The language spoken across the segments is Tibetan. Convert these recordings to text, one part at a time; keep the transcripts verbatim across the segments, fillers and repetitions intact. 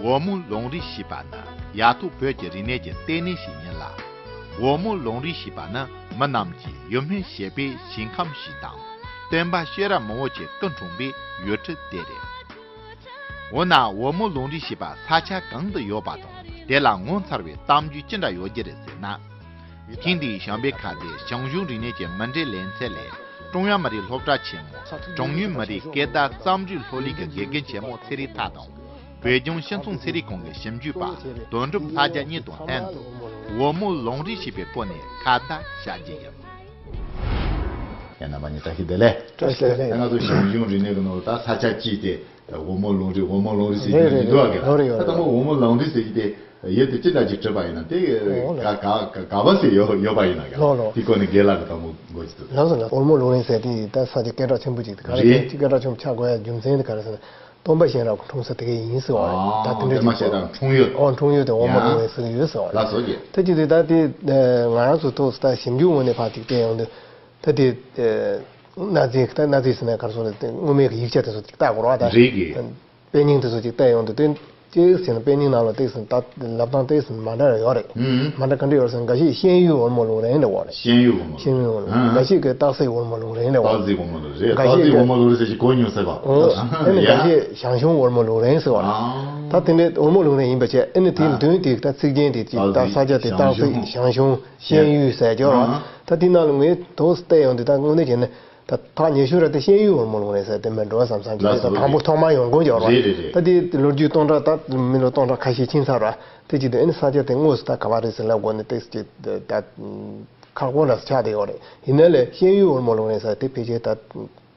སྒོར་མོ་ལུང་རིགས་ཞེས་པ་ནི་ཡ་ཐོག་བོད་ཀྱི་རིག་གནས་ཀྱི་ལྟེ་གནས་ཤིག་ཡིན་ལ། སྒོར་མོ་ལུང་རིགས་ཞེས་པ་ནི་མི་རྣམས་ཀྱིས་ཡིད་སྨོན་བྱེད་པའི་ཞིང་ཁམས་ཤིག་དང་། སྟོན་པ་ཤེས་རབ་མང་པོ་ཆེ་སྐུ་འཁྲུངས་པའི་ཡུལ་གྲུ་དེ་རེད། འོ་ན་སྒོར་མོ་ལུང་རིགས་ཞེས་པ་ས་ཆ་གང་དུ་ཡོད་པ་དང་། དེ་ལ་ངོ་མཚར་བའི་གཏམ་རྒྱུད་ཅི་འདྲ་ཡོད་རྒྱུ་རེད་ཟེར་ན། ཐེངས་འདིའི་བྱམས་པའི་ཁ་བརྡའི་ཞང་ཞུང་རིག་གནས་ཀྱི་མུ་འབྲེལ་ལེ་ཚན་ལས། ཀྲུང་དབྱང་མི་རིགས་སློབ་གྲྭ་ཆེན་མོ་གྲངས་ཉུང་མི་རིགས་སྐད་བརྡ་རྩོམ་སྒྲིག་སློབ་གླིང་གི་དགེ་རྒན་ཆེན་མོ་ཚེ་རིང་ཐར་དང་། བོད་ལྗོངས་སྤྱི་ཚོགས་ཚན་རིག་ཁང་གི་ཞིབ་འཇུག་པ་དོན་གྲུབ་ལྷ་རྒྱལ་གཉིས་དང་ལྷན་དུ་སྒོར་མོ་ལུང་རིགས་ཞེས་པའི་སྐོར་ནས་ཁ་བརྡ་བྱ་རྒྱུ་ཡིན། ཡང་ན་མ་ཉེས་བཀྲ་ཤིས་བདེ་ལེགས། བཀྲ་ཤིས་བདེ་ལེགས། ང་ཚོ་ཞང་ཞུང་རིག་གནས་ཀྱི་ནང་ལ་ད་ས་ཆ་གཅིག་དེ་སྒོར་མོ་ལུང་རིགས། སྒོར་མོ་ལུང་རིགས་ཟེར་གྱི་རེད། འདུག་ག་རེད་རེད། ད་ལྟ་མོ་སྒོར་མོ་ལུང་རིགས་ཟེར་གྱི་དེ་ཡུལ་དེ་ཅི་འདྲ་ཅིག་གྲུབ་པ་ཡིན་ན། དེ་ག་ག་ག་བ་ཟེར་ཡོད་ཡོད་པ་ཡིན་ན་ག་ལོ་ལོ། དེ་སྐོར་ནས་རྒན་ལགས་ཀྱིས་ད་མོ་འགོ་ཅིག་ཏུ། ལགས་སོ་ལགས། སྒོར་མོ་ལུང་རིགས་ཟེར་དེ་ད་ས་ཆ་སྐད་གྲགས་ཆེན་པོ་ཅིག་དེ་ག་རེ་རེད། ཟེར་སྐད་གྲགས་ཆེན་པོ་ཆགས་དགོས་ཡ་རྒྱུ་མཚན་དེ་ག་རེ་ཟེར་ན། སྟོན་པ་གཤེན་རབ་ཀྱི་འཁྲུངས་ས་དེ་ག་ཡིན་ཟེར་བ་རེད། ཨ། ད་དེ་འདྲ་སྟོན་པ་གཤེན་རབ་འཁྲུངས་ཡུལ། ཨོ། འཁྲུངས་ཡུལ་དེ་སྒོར་མོ་ལུང་རིགས་ཟེར་གྱི་ཡོད་ཟེར་བ་རེད། ལགས་སོ་རྒན། དེ་ཅི་དེ་ད་དེ་ང་རང་ཚོ་ཐོག་ད་ཞིབ་འཇུག་ངོས་ནས་ཕར་ཅིག་བལྟས་ཡོང་དུས། ད་དེ་ཨ་གནའ་རྫས། ད་གནའ་རྫས་ཟེར་ན་ག་རེ་ཟེར་ན། དེ་སྔོན་མའི་གི་ཡིག་ཆ་དེ་ཚོ་ཅིག་བལྟ་དགོས་རེད་བ། ད་རེད་གི། དཔེ་རྙིང་དེ་ཚོ་ཅིག་བལྟས་ཡོང་དུས། དེ་ཅིག་ཟེར་ན་དཔེ་རྙིང་ནང་ལ་ཏོག་ཙམ་ད་ལབ་སྟངས་ཏོག་ཙམ་མ་འདྲ་ཡོད་རེད། ཨུམ། མ་འདྲ་ག་འདྲ་ཡོད་ཟེར་ན། འགའ་ཤས་ཤེན་ཡུལ་སྒོར་མོ་ལུང་རིང་ལབ་པ་རེད། ཤེན་ཡུལ་སྒོར་མོ། ཤེན་ཡུལ་སྒོར་མོ། ཨ། འགའ་ཤས་ཀྱིས་སྟག་གཟིག་སྒོར་མོ་ལུང་རིང་ལབ་པ་རེད། སྟག་གཟིག་སྒོར་མོ་ལུང་རིང་། འགའ་ཤས། སྟག་གཟིག་སྒོར་མོ་ལུང་རིང་ཟེར་གྱི་གོ་མྱོང་ཟེར་བ། ཨོ། ཨ། དེ་ནས་ཡ། འགའ་ཤས་ཞང་ཞུང་སྒོར་མོ་ལུང་རིང་ཟེར་བ་རེད། ཨ། ད་དེ་འདྲའི་སྒོར་མོ་ལུང་རིང་ཡིན་པ་བྱས། ཨ་ནི་དེའི། ཨ། མདུན་དེ་ད་ཚིག་རྒྱན་དེ་ཅིག་ད་ས་ཆ་དེ་སྟག་གཟིག་ཞང་ཞུང་། ཞང་ཞུང་། ཤེན་ཡུལ་ཟེར་གྱི་ཡོད་རེད་བ། ཨ། ད་དེ་ནང་ལ་ངས་ཏོག་ཙམ་བལྟས་ཡོང་དུས། ད་དངོས་གནས་བྱས་ན་ད་ཐག་ཉེ་ཤོས་ར་དེ་ཤེན་ཡུལ་སྒོར་མོ་ལུང་རིང་ཟེར་དེ་མིན་འགྲོ་བསམ་བསམ་གྱི། ལགས་སོ། ད་དང་པོ་ཐོག་མར་ཡོང་དགོས་ཀྱི་ཡོད་རེད་བ། རེད་རེད་རེད། ད་དེ་ལོ་རྒྱུས་སྟོང་ཕྲག་ད་མི་ལོ་སྟོང་ཕྲག་ཁ་ཤས་ཕྱིན་ཚར་ར། དེ་ཅིག་ཏུ་ཨ་ནི་ས་ཆ་དེ་དངོས་སུ་ད་ག་བ་རེད་ཟེར་ལབ་དགོས་ན། ཏོག་ཙམ་ཅིག་ད་ད་ཁག་པོ་འདྲ་ཆགས་བསྡད་ཡོད་རེད། ཡིན་ནའི་ལས་ཤེན་ཡུལ་སྒོར་མོ་ལུང་རིང་ཟེར་དེ་ཕལ་ཆེར་ད་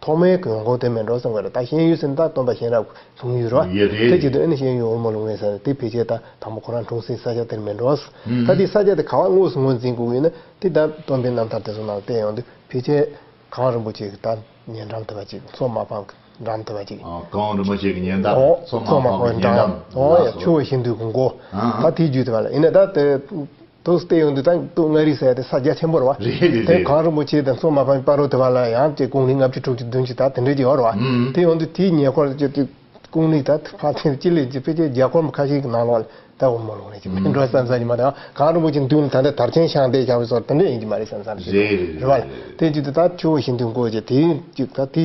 ཐོག་མའི་ཡོང་ཁུངས་དེ་མིན་འགྲོ་བསམ་གྱི་རེད། ད་ཤེན་ཡུལ་ཟེར་ན་ད་སྟོན་པ་གཤེན་རབ་འཁྲུངས་ཡུལ་རེད་བ། ཡོད་རེད། དེ་ཅིག་ཏུ་ཨ་ནི་ཤེན་ཡུལ་སྒོར་མོ་ལུང་རིང་ཟེར་ན་དེ་ཕལ་ཆེར་ད་དང་པོ་ཁོ་རང་འཁྲུངས་སའི་ས་ཆ་དེ་མིན་འགྲོ། ཨུམ། ད་དེ་ས་ཆ་དེ་ག་བ་དངོས་སུ་ངོས་འཛིན་དགོས་ཡོད་ན། དེ་ད་སྟོན་པའི་རྣམ་ཐར་དེ་ཚོ་ནང་བལྟས་ཡོང་དུས་ཕལ་ཆེར་གངས་རིན་པོ་ཆེ་གི་ད་ཉེ་འགྲམ་དུ་བ་ཅིག། མཚོ་མ་ཕམ་གྱི་འགྲམ་དུ་བ་ཅིག། ཨ། གངས་རིན་པོ་ཆེ་གི་ཉེ་འདབས། ཨོ། མཚོ་མ་ཕམ་གྱི་ཉེ་འགྲམ། ཨོ་ཡ། ལགས་སོ། ཆུ་བོ་ཤིན་ཏུ་གི་མགོ། ཨ། ད་དེའི་རྒྱུད་དུ་བ་ལ། ཡིན་ན་ད་དེ་ཏོག་ཙམ་བལྟས་ཡོང་དུས་ད་སྟོད་མངའ་རིས་ཟེར་དེ་ས་རྒྱ་ཆེན་པོ་རེད་བ། རེད་རེད། དེ་རེད། གངས་རིན་པོ་ཆེ་དང་མཚོ་མ་ཕམ་གྱི་བར་དུ་བ་ལ་ཡང་ཅིག་ཀུང་ལི་ལྔ་བཅུ་དྲུག་ཅུ་བདུན་ཅུ་ད་དེ་འདྲ་ཅིག་ཡོད་རེད་བ། ཨུམ། དེ་ཡོང་དུས་དེའི་ཉེ་འཁོར་ཅིག་ཏུ་ཀུང་ལི་ད་ཕ་ཐེངས་སྤྱི་ལེ་ཅིག་ཕལ་ཆེར་བརྒྱ་འཁོར་མ་ཁ་ཤས་ཀྱི་ནང་ལོགས་ལ་ད་སྒོར་མོ་ལུང་རིང་ཅིག་མིན་འགྲོ་བསམ་བསམ་གྱི་མ་རེད། གངས་རིན་པོ་ཆེ་མདུན་ལ་ད་ལྟ་དར་ཆེན་ཤང་བསྡད་བཞག་པའི་བཟོ་དེ་འདྲ་ཡིན་གྱི་མ་རེད་བསམ་བསམ་ཞིག་རེད་རེད་རེད་བ། རེད་རེད། དེ་བྱེད་དུས་ད་ཆུ་བོ་ཤིན་ཏུ་མགོ་ཅིག་དེ་ཅིག་ད་དེ་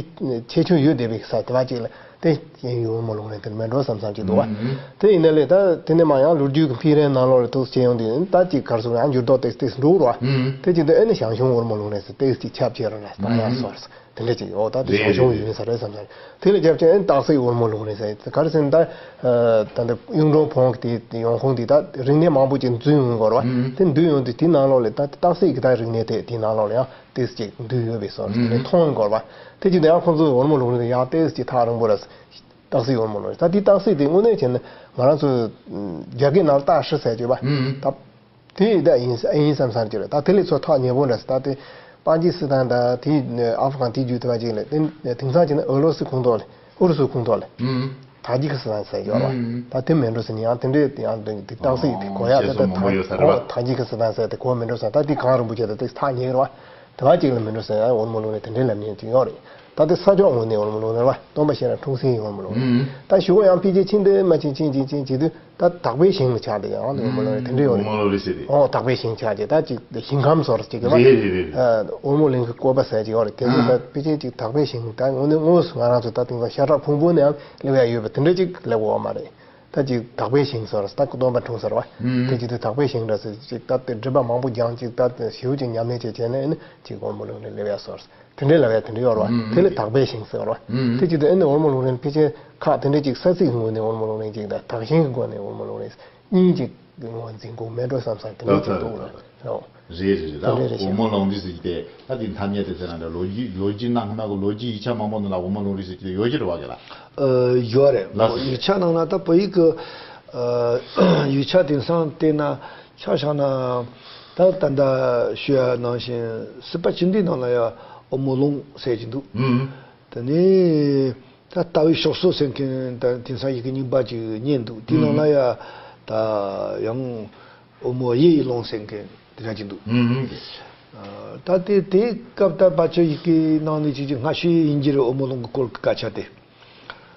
ཁྱད་ཆོས་ཡོད་བསྡད་པའི་ས་དེ་བ་ཅིག་ལ་དེ་ཤེན་ཡུལ་སྒོར་མོ་ལུང་རིང་དེ་མིན་འགྲོ་བསམ་བསམ་ཅིག་འདུག་བ། ཨུམ། དེ་ཡིན་ན་ལས་ད་དེ་ནས་མ་ཡང་ལོ་རྒྱུས་ཀྱི་འཕེལ་རིམ་ནང་ལོགས་ལ་ཏོག་ཙམ་བྱས་ཡོང་དུས་ད་ཅིག་ག་རེ་ཟེར། ཡང་འགྱུར་ལྡོག་ཏོག་ཙམ་ཏོག་ཙམ་འགྲོ་གི་རེད་བ། ཨུམ། དེ་བྱེད་དུས་ཨ་ནི་ཞང་ཞུང་སྒོར་མོ་ལུང་རིང་ཟེར་ཏོག་ཙམ་ཅིག་ཁྱབ་ཆེ་རུ་ལ་བཏང་ཡག་བཟོ་འདྲ། དེ་འདྲ་ཅིག། ཨོ། ད་དེ་རེད་ཞང་ཞུང་རེད་ཡིན་ས་རེད་བསམ་བསམ། དེ་ལས་རྒྱབ་ཅིག་ཨ་ནི་སྟག་གཟིག་སྒོར་མོ་ལུང་རིང་ཟེར། ག་རེ་ཟེར་ན་ད་ད་ལྟ་གཡུང་དྲུང་བོན་གྱི་དེ་ཡོང་ཁུངས་དེ་ད་རིག་གནས་མང་པོ་ཅིག་འཛུལ་ཡོང་གི་ཡོད་རེད་བ། ཨུམ། དེ་འཛུལ་ཡོང་དུས་དེའི་ནང་ལོགས་ལ་ད་སྟག་གཟིག་གི་ད་རིག་གནས་དེ་དེའི་ནང་ལོགས་ལ་ཡང་ཏོག་ཙམ་ཅིག་འདུས་ཡོད་པའི་བཟོ་འདྲ་དེ་འདྲ་མཐོང་ཡོང་གི་ཡོད་རེད་བ། དེ་བྱེད་དུས་ཡང་ཁོང་ཚོས་སྒོར་མོ་ལུང་རིང་དེ་ཡང་ཏོག་ཙམ་ཅིག་ཐག་རིང་པོ་ར། སྟག་གཟིག་སྒོར་མོ་ལུང་རིང་ད་དེ། སྟག་གཟིག་དེ་དངོས་གནས་བྱས་ན་ང་རང་ཚོ་རྒྱ་སྐད་ནང་ལ་སྟག་ཧྲི་ཟེར་གྱི་ཡོད་པ། ཨུམ། ད་དེ་ད་ཡིན་ཡིན་བསམ་བསམ་གྱི་རེད། ད་དེ་ལས་ཚུར་ཐག་ཉེ་པོ་འདྲ་ཟེར། ད་དེ་པ་ཀི་སི་ཐན་དང་དེ་ཨ་ཧྥི་གན་དེ་རྒྱུད་དེ་བ་ཅིག་ལ། དེ་དེང་སང་བྱས་ན་ཨུ་རུ་སུ་ཁོངས་གཏོགས་ལ། ཨུ་རུ་སུ་ཁོངས་གཏོགས་ལ། ཨུམ། ཐ་ཇི་ཁི་སི་ཐན་ཟེར་གྱི་ཡོད་རེད་བ། ཨུམ། ད་དེ་མིན་འགྲོ་ཟེར་ནས་ཡང་དེ་འདྲའི་ཡང་དེ་སྟག་གཟིག་དེ་གོ་ཡག་ད། ཨོ། ད་ཐ་ཇི་ཁི་སི་ཐན་ཟེར་དེ་གོ་མིན་འགྲོ་ཟེར། ད་དེ་གངས་རིན་པོ་ཆེ་དང་དེ་ཐག་ཉེ་གི་རེད་བ། དེ་བ་ཅིག་ལ་མིན་འགྲོ་ཟེར། ཡང་སྒོར་མོ་ལུང་རིང་དེ་འདྲའི་ལབ་མཁན་ཅིག་ཡོད་རེད། ད་དེ་ས་ཕྱོགས་ངོས་ནས་སྒོར་མོ་ལུང་རིང་རེད་བ། སྟོན་པ་གཤེན་རབ་འཁྲུངས་སའི་སྒོར་མོ་ལུང་རིང་། ཨུམ། ད་གཞུག་གུ་ཡང་འཕེལ་རྒྱས་ཕྱིན་དེ་མ་ཕྱིན་ཕྱིན་ཕྱིན་ཕྱིན་བྱེད་དུས་ད་དག་པའི་ཞིང་ལ་ཆགས་དེ་ཡང་སྒོར་མོ་ལུང་རིང་དེ་འདྲའི་ཡོད་རེད། སྒོར་མོ་ལུང་རིང་ཟེར་དེ། ཨོ། དག་པའི་ཞིང་ཆགས་དེ། ད་ཅིག་ཞིང་ཁམས་བཟོ་འདྲ་ཅིག་གི་བ། རེད་རེད་རེད། ཨ། སྒོར་མོ་ལུང་གི་བཀོད་པ་ཟེར་ཅིག་ཡོད་རེད། དེ་ཚོ་ད། ཨ། ཕལ་ཆེར་ཅིག་དག་པའི་ཞིང་ད་དངོས་གནས་དངོས་སུ་ང་རང་ཚོ་ད་དེང་སང་ཤ་ཁྲག་ཕུང་པོ་ནས་ཡང་སླེབས་ཡ་ཡོད་པ་དེ་འདྲ་ཅིག་སླེབས་ཡོད་མ་རེད། ད་ཅིག་དག་པའི་ཞིང་ཟེར་བ། ད་སྟོན་པ་འཁྲུངས་ས་རེད་བ། ཨུམ། དེ་བྱེད་དུས་དག་པའི་ཞིང་འདྲ་ཟེར་ཅིག་ད་དེ་སྒྲིབ་པ་མང་པོ་སྦྱངས་ཅིག་ད་དེ་ཞེ་པོ་ཅིག་ཉམས་ལེན་བྱས་བྱས་ནས་ནི་ཅིག་སྒོར་མོ་ལུང་རིང་སླེབས་ཡ་བཟོ་འདྲ་དེ་འདྲའི་ལབ་ཡ་དེ་འདྲ་ཡོད་རེད་བ། ཨུམ། དེ་ལ་དག་པའི་ཞིང་ཟེར་བ། ཨུམ། དེ་བྱེད་དུས་ཨ་ནི་སྒོར་མོ་ལུང་རིང་ཕལ་ཆེར་ཁག་དེ་འདྲ་ཅིག་ས་ཚིགས་ངོས་ནས་སྒོར་མོ་ལུང་རིང་ཅིག་དང་དག་ཞིང་གི་སྒོ་ནས་སྒོར་མོ་ལུང་རིང་གཉིས་ཅིག་ངོས་འཛིན་དགོས་མེད་འགྲོ་བསམ་བསམ་དེ་འདྲ་ཅིག་འདུག་ལ། ཨོ། རེད་རེད་རེད། ད་དེ་འདྲ་རེད་ཤག། སྒོར་མོ་ལུང་རིང་ཟེར་གྱི་དེ་ད་དེ་ཐ་སྙད་དེ་ཟེར་ན་འདྲ། ལོ་རྒྱུས་ལོ་རྒྱུས་ནང་ན་གི་ལོ་རྒྱུས་ཡིག་ཆ་མང་པོ་ནང་ལ་སྒོར་མོ་ལུང་རིང་ཟེར་གྱི་དེ་ཡོད་ཀྱི་རེད་བ་གི་ལ། ཨ། ཡོད་རེད། ལགས་སོ། ཡིག་ཆ་ནང་ན་ད་བོད་ཡིག་གི། ཨ། ཡིག་ཆ་དེང་སང་བལྟས་ན་ཆ་བཞག་ན་ད་ད་ལྟ་ཞུ་ཡ་ནང་བཞིན་སྲིད་པ་ཅི་འདྲའི་ནང་ལ་ཡ་སྒོར་མོ་ལུང་ཟེར་གྱི་འདུག། ཨུམ། དེ་ནས་ད་ལྟ་བའི་ཕྱོགས་སོ་ཟེར་མཁན་ད་དེང་སང་ཡི་གེ་རྙིང་པ་ཅིག་རྙེད་འདུག། དེའི་ནང་ན་ཡ་ད་ཡང་སྒོར་མོ་གཡས་ཀྱི་ལུང་ཟེར་མཁན་དེ་འདྲ་ཅིག་འདུག། ཨུམ། ཨ། ད་དེ་དེ་སྐབས་ད་ཕལ་ཆེར་ཡི་གེ་ནང་ནས་ཅིག་ཅིག་སྔ་ཤོས་ཡིན་གྱི་རེད། སྒོར་མོ་ལུང་གི་སྐོར་གྱི་སྐད་ཆ་དེ།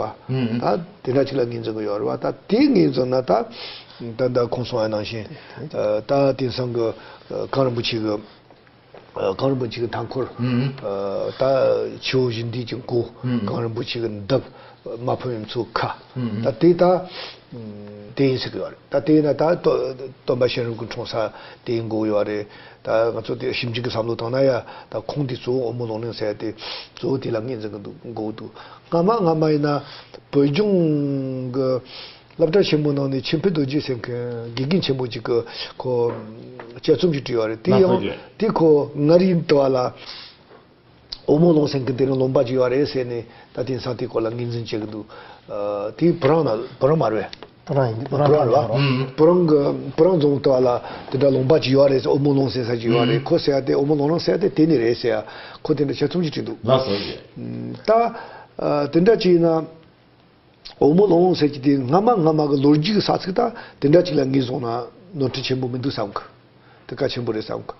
པ། ད་དེ་འདྲ་ཅིག་ལ་ངོས་འཛིན་གི་ཡོད་རེད་བ། ད་དེ་ངོས་འཛིན་ན་ད་ད་ད་ཁོང་གསུངས་པ་ནང་བཞིན་ད་དེང་སང་གི་གངས་རིན་པོ་ཆེ་གི། ཨ། གངས་རིན་པོ་ཆེ་གི་མཐའ་འཁོར། ཨ། ད་ཆུ་བོ་བཞི་འདུས་ཀྱི་མགོ། གངས་རིན་པོ་ཆེ་གི་འདབས། མ་ཕམ་ཡུམ་མཚོ་ཁ། ད་དེ་ད་དེ་ཡིན་ཟེར་གི་ཡོད་རེད། ད་དེ་ཡིན་ན་ད་སྟོ་སྟོན་པ་གཤེན་རབ་ཀྱི་འཁྲུངས་ས་དེ་ཡིན་དགོས་ཡོད་རེད། ད་ང་ཚོ་དེ་ཞིབ་འཇུག་གི་བསམ་བློ་བཏང་ན་ཡ། ད་ཁུངས་དེ་གཙོ་བོ་ཨོ་མོ་ལོང་ལིང་ཟེར་ཡ་དེ་གཙོ་བོ་དེ་ལ་ངོས་འཛིན་གི་འདུག་དགོས་འདུག་སྔ་མ་སྔ་མ་ཡིན་ན་བོད་ལྗོངས་གི་སློབ་གྲྭ་ཆེན་མོ་ནང་ནས་མཁྱེན་ཕུད་རྡོ་རྗེ་ཟེར་མཁན་དགེ་རྒན་ཆེན་པོ་ཅིག་གིས་ཁོ་དཔྱད་རྩོམ་ཅིག་བྲིས་ཡོད་རེད། དེ་ཡང་དེ་ཁོ་མངའ་རིས་དུ་བ་ལ་ཨོ་མོ་ལོང་ཟེར་མཁན་དེ་རིང་ལུང་པ་ཅིག་ཡོད་རེད་ཟེར་ནས། ད་དེང་སང་དེ་སྐོར་ལ་ངོས་འཛིན་བྱེད་ཀྱི་འདུག་ཨ། དེ་བུ་རང་ན་བུ་རང་མ་རེད། བུ་རང་ཡིན། བུ་རང་རེད་བ། བུ་རང་གི་བུ་རང་རྫོང་དུ་བ་ལ་དེ་འདྲ་ལུང་པ་ཅིག་ཡོད་རེད་ཟེར། ཨོ་མོ་ལོང་ཟེར་ས་ཅིག་ཡོད་རེད། ཁོ་ཟེར་ཡ་དེ་ཨོ་མོ་ལོང་རང་ཟེར་ཡ་དེ་དེ་ནས་རེད་ཟེར་ཡ། ཁོ་དེ་འདྲ་དཔྱད་རྩོམ་ཅིག་བྲིས་འདུག་ལགས་སོ། ད་ཨ། དེ་འདྲ་ཅིག་ཡིན་ན། ཨོ་མོ་ལོང་ཟེར་གྱི་དེ་སྔ་མ་སྔ་མ་གི་ལོ་རྒྱུས་ཀྱི་ས་ཚིགས་ད་དེ་འདྲ་ཅིག་ལ་ངོས་བཟུང་ན་ནོར་འཁྲུལ་ཆེན་པོ་མི་འདུག་བསམ་གི། དེ་གལ་ཆེན་པོ་རེད་བསམ་གི།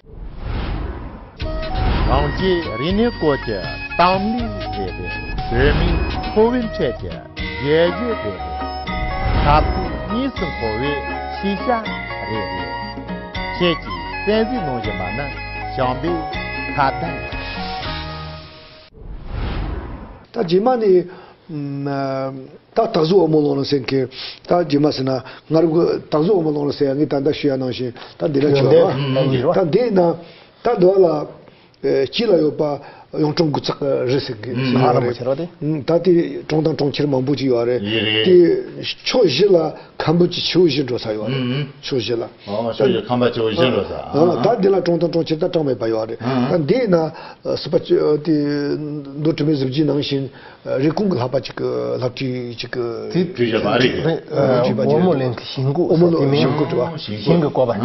རང་རྒྱལ་རིག་གནས་སྐོར་གྱི་གཏམ་གླེང་རེད་པས། བོད་མིའི་ཁོར་ཡུག་འཕྲོད་ཀྱི་རྒྱལ་ཇུས་རེད་པས། ཁ་ཐུག་གཉིས་སུ་འཁོར་བའི་ཤེས་བྱ་རེད་པས། ཁྱེད་ཀྱིས་གསན་གཟིགས་གནང་བཞིན་པ་ནི་བྱམས་པའི་ཁ་བརྡ། ད་རྗེས་མ་ནས། ཨ། ད་སྟག་གཟིག་ཨོ་མོ་ལོང་ལིང་ཟེར་མཁན། ད་རྗེས་མ་ཟེར་ན་སྔ་རབས་ཀྱི་སྟག་གཟིག་ཨོ་མོ་ལོང་ལིང་ཟེར་ཡ་ངས་ད་ལྟ་ཞུ་ཡ་ནང་བཞིན་ད་འདི་ལ་ཡོན་ཏན་ཆོག་ཡོན་ཏན་ཡོད་རེད་བ། ད་འདི་ན་ད་འདི་བ་ལ། ཨེ། དཀྱིལ་ལ་ཡོད་པ་གཡུང་དྲུང་དགུ་ཚག་རི་ཟེར་གི་ཨ། ཟེར་ཡོད་རིན་པོ་ཆེ་རེད། རེད་དེ། ད་དེ་གྲོང་དང་གྲོང་ཁྱེར་མང་པོ་ཅིག་ཡོད་རེད། ཡོད་རེད། དེ་ཕྱོགས་བཞི་ལ་ཁམ་བུ་གྱི་ཆུ་བོ་བཞི་འགྲོ་ས་ཡོད་རེད། ཕྱོགས་བཞི་ལ། ཨོ། ཕྱོགས་བཞི་ཁམ་བུ་ཆུ་བོ་བཞི་འགྲོ་ས། ཨ། ད་འདི་ལ་གྲོང་དང་གྲོང་ཁྱེར་ད་གྲངས་མེད་པ་ཡོད་རེད། ད་འདི་ན་སྲིད་པ་དེ་མདོ་དྲི་མེད་གཟི་བརྗིད་ནང་བཞིན། རེབ་གོང་གི་ལྷ་པ་གཅིག་གི་ལྷ་བྲིས་གཅིག་གི་དེ་བྲིས་བཞག་པ་རེད། རེད། ཨོ་མོ་ལོང་གི་ཞིང་བཀོད་ཨོ་མོ་ལོང་ཞིང་བཀོད་བྲིས་པ། ཞིང་བཀོད་བཀོད་པ།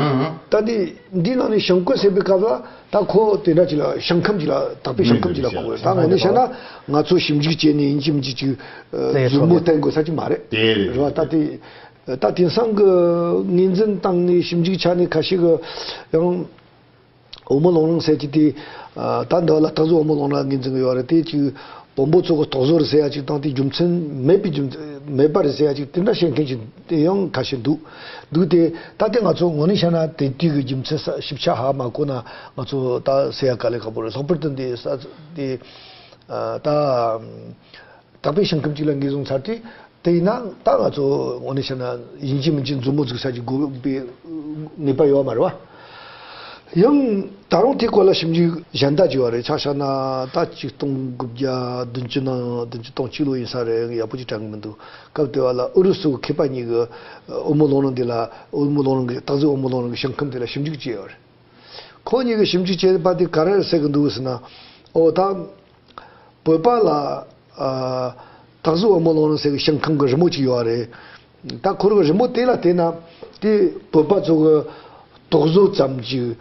ད་འདི་འདི་ནང་ནས་ཞིང་བཀོད་ཟེར་བའི་སྐབས་ལ་ད་ཁོ་དེ་འདྲ་ཅིག་ལ་ཞིང་ཁམས་ཅིག་ལ་དག་པའི་ཞིང་ཁམས་ཅིག་ལ་གོ་དགོས། ད་དངོས་གནས་བཤད་ན་ང་ཚོ་ཞིབ་འཇུག་བྱས་ནས་ཡིན་གཅིག་མིན་གཅིག་ཅིག་མཛུབ་མོ་བསྟན་དགོས་ས་ཅིག་མ་རེད། དེ་རེད། རེད་བ། ད་དེ་ད་དེང་སང་གི་ངོས་འཛིན་སྟེང་ནས་ཞིབ་འཇུག་ཆ་ནས་ཁ་ཤས་ཀྱི་ཡང་། ཨོ་མོ་ལོང་ལིང་ཟེར་གྱི་དེ། ཨ། ད་འདི་བ་ལ་སྟག་གཟིག་ཨོ་མོ་ལོང་ལིང་ངོས་འཛིན་གྱི་ཡོད་རེད། དེ་ཅིག་བོན་པོ་ཚོ་གི་རྟོག་བཟོ་རེད་ཟེར་ཡ་ཅིག་དང་། དེ་རྒྱུ་མཚན་མེད་པའི་རྒྱུ་མཚན་མེད་པ་རེད་ཟེར་ཡ་ཅིག་དེ་འདྲ་བཤད་མཁན་ཅིག་དེ་ཡང་ཁ་ཤས་འདུག་འདུག་སྟེ། ད་དེ་ང་ཚོ་དངོས་གནས་བཤད་ན་དེ་དུས་ཀྱི་རྒྱུ་མཚན་ས་ཞིབ་ཆ་ཧ་མ་གོ་ན་ང་ཚོ་ད་ཟེར་ཡ་དཀའ་ལས་ཁག་པོ་རེད། ལྷག་པར་དུ་འདི་ས་དེ། ཨ། ད། དག་པའི་ཞིང་ཁམས་གཅིག་ལ་ངོས་བཟུང་ཚར་ཏེ། དེ་ཡིན་ན་ད་ང་ཚོ་དངོས་གནས་བཤད་ན་ཡིན་གཅིག་མིན་གཅིག་མཛུབ་མོ་འཛུགས་ས་ཅིག་དགོས་པའི་ངེས་པ་ཡོད་མ་རེད་བ། ཡང་ད་རུང་དེའི་སྐོར་ལ་ཞིབ་འཇུག་གཞན་དག་ཅིག་ཡོད་རེད། ཆ་བཞག་ན་ད་ཆིག་སྟོང་དགུ་བརྒྱ་བདུན་ཅུ་ནང་བདུན་ཅུ་དོན་གཅིག་ལོ་ཡིན་ས་རེད། ཡག་པོ་ཅིག་དྲན་གི་མི་འདུག་སྐབས་དེ་བ་ལ་ཨུ་རུ་སུ་གི་མཁས་པ་གཉིས་ཀྱིས་ཨོ་མོ་ལོང་ལིང་འདི་ལ། ཨོ་མོ་ལོང་ལིང་གི། སྟག་གཟིག་ཨོ་མོ་ལོང་ལིང་གི་ཞིང་ཁམས་དེ་ལ་ཞིབ་འཇུག་བྱས་ཡོད་རེད། ཁོ་གཉིས་ཀྱིས་ཞིབ་འཇུག་བྱས་པ་དེ་ག་རེ་ཟེར་གི་འདུག་ཟེར་ན། ཨོ་ད། བོད་པ་ལ། ཨ། སྟག་གཟིག་ཨོ་མོ་ལོང་ལིང་ཟེར་གི་ཞིང་ཁམས་གི་རི་མོ་ཅིག་ཡོད་རེད། ད་ཁོ་རང་གི་རི་མོ་དེ་ལ་བལྟས་ན་དེ་བོད་པ་ཚོ་གི་རྟོག་བཟོ་ཙམ་ཅིག་